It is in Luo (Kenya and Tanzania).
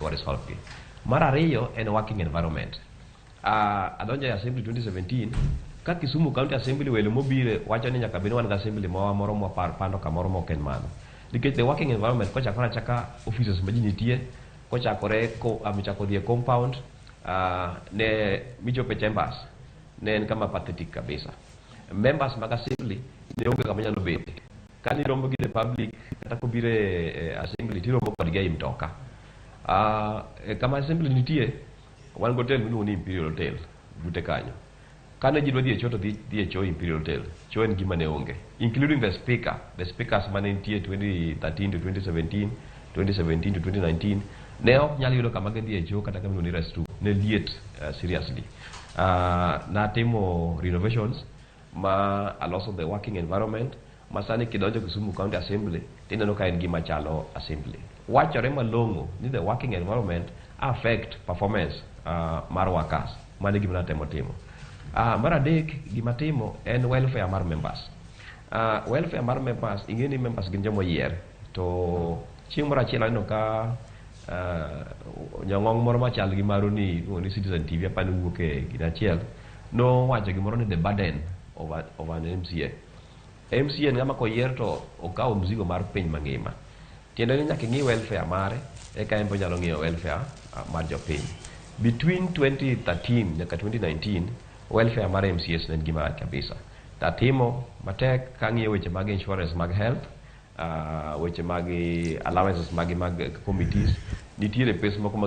Wa resolve gi. Mar ariyo en working environment. Adonjo e assembly 2017 ka Kisumu County Assembly, welo mobire wacho ni nyaka bed ni wan gi assembly mawa moro mwapar pando kamoro mok en mano. Nikech the working environment, kochakore achaka offices ma ji nitie, kochakore ko, michako dhi e compound ne michopo e chambers, ne en kama pathetic kabisa. Members mag assembly ne onge kama nyalo bete. Kane iromo gi the public kata kobiro e assembly, tiromo kodgi ei mtoka. Kama assembly nitie, wan gi hotel miluongo ni Imperial Hotel bute kanyo. Kane ji dwa dhi e cho to dhi e cho Imperial Hotel, cho en gima ne onge, including the speaker. The speakers mane nitie 2013 to 2017, 2017 to 2019 ne ok nyal yudo kama gidhi e cho kata kama iluongo ni restroom. Ne liet, seriously. Natimo renovations ma aloso the working environment ma sani kidonjo Kisumu County Assembly tineno ka en gima chalo assembly. Wachore malong'o ni the working environment affect performance mar workers. Mano e gima natemo timo. Mar adek, gima timo en welfare mar members. Welfare mar members, ing'e ni members gin joma oyier, to chieng' moro achiel aneno ka nyong'ong moro machal gi maru ni iluongo ni Citizen TV, apani wuok e gine achiel, nowacho gimoro ni the burden of an MCA. MCA en ng'ama koyier to okawo mzigo mar piny mangima. Tiende ni nyaka ing'i welfare mare eka en be onyalo ng'iyo welfare mar jopiny. Between 2013 nyaka 2019, welfare mar MCAs ne en gima rach kabisa. Tatimo matek kang'iyo weche mag insurance mag health, weche mag allowances mag committees, nitiere pes moko ma